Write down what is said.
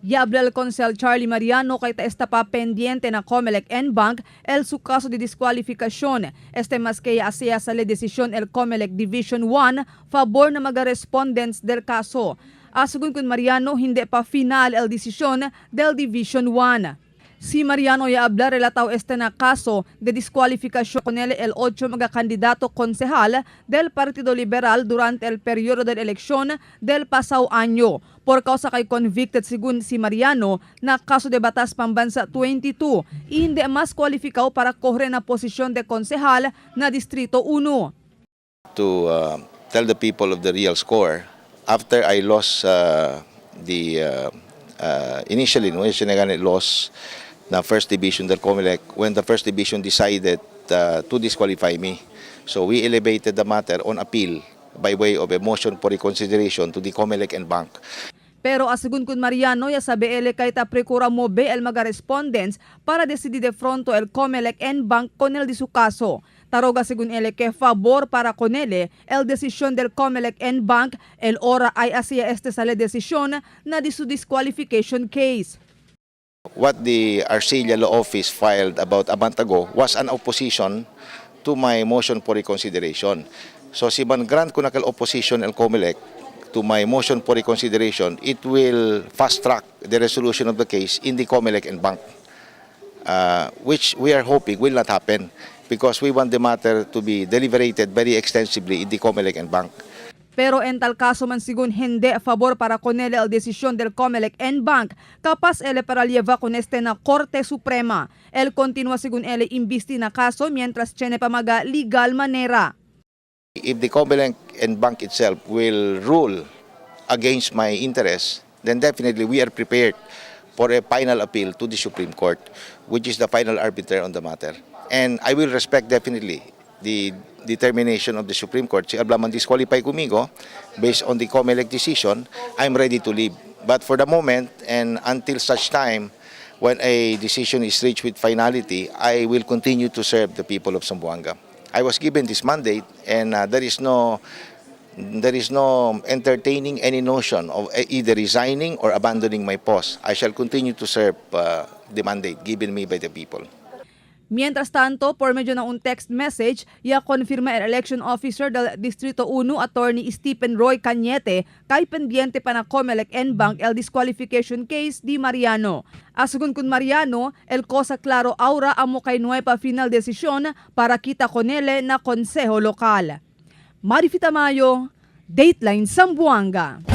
Ya habla el konsehal Charlie Mariano kay ta está pa pendiente na COMELEC en banc el su caso de discualificación. Este mas que asea sale desisyon el COMELEC Division 1 favor na mga respondents del caso. Asegun con Mariano, hindi pa final el desisyon del Division 1. Si Mariano ya habla relatado este na caso de discualificación con él el 8 mga candidato konsehal del Partido Liberal durante el periodo de elección del pasado año por causa kay convicted según si Mariano na kaso de Batas Pambansa 22 y hindi mas kualifikado para correr na posisyon de konsehal na Distrito 1. To tell the people of the real score after I lost the initially, no, siya lost na first division del COMELEC when the first division decided to disqualify me. So we elevated the matter on appeal by way of a motion for reconsideration to the COMELEC en banc. Pero asegun con Mariano, ya sabe ele kay ta precura mobe el mga respondents para decidir de fronto el COMELEC en banc con el de su caso. Taroga según ele que favor para con ele el decisión del COMELEC en banc el hora ay hacia este sale decisión na di su disqualification case. What the Arcilla Law Office filed about a month ago was an opposition to my motion for reconsideration. So si man grant ko na kal opposition el COMELEC to my motion for reconsideration, it will fast track the resolution of the case in the COMELEC en banc, which we are hoping will not happen because we want the matter to be deliberated very extensively in the COMELEC en banc. Pero en tal caso man sigun hindi favor para con ele el desisyon del COMELEC en banc, capaz ele para lleva con este na Korte Suprema. El continua sigun ele imbisti na kaso mientras tiene pa maga legal manera. If the COMELEC en banc itself will rule against my interest, then definitely we are prepared for a final appeal to the Supreme Court, which is the final arbiter on the matter. And I will respect definitely the determination of the Supreme Court. Si habla man disqualify kumigo based on the COMELEC decision, I'm ready to leave. But for the moment and until such time when a decision is reached with finality, I will continue to serve the people of Zamboanga. I was given this mandate and there is no entertaining any notion of either resigning or abandoning my post. I shall continue to serve the mandate given me by the people. Mientras tanto, por medio ng un text message, ya confirma el election officer del Distrito 1, Attorney Stephen Roy Cañete, kay pendiente pa na COMELEC en banc el disqualification case di Mariano. Asegun con Mariano, el cosa claro ahora amo kay nueva final desisyon para kita con ele na konseho lokal. Marifita Mayo, Dateline Zamboanga.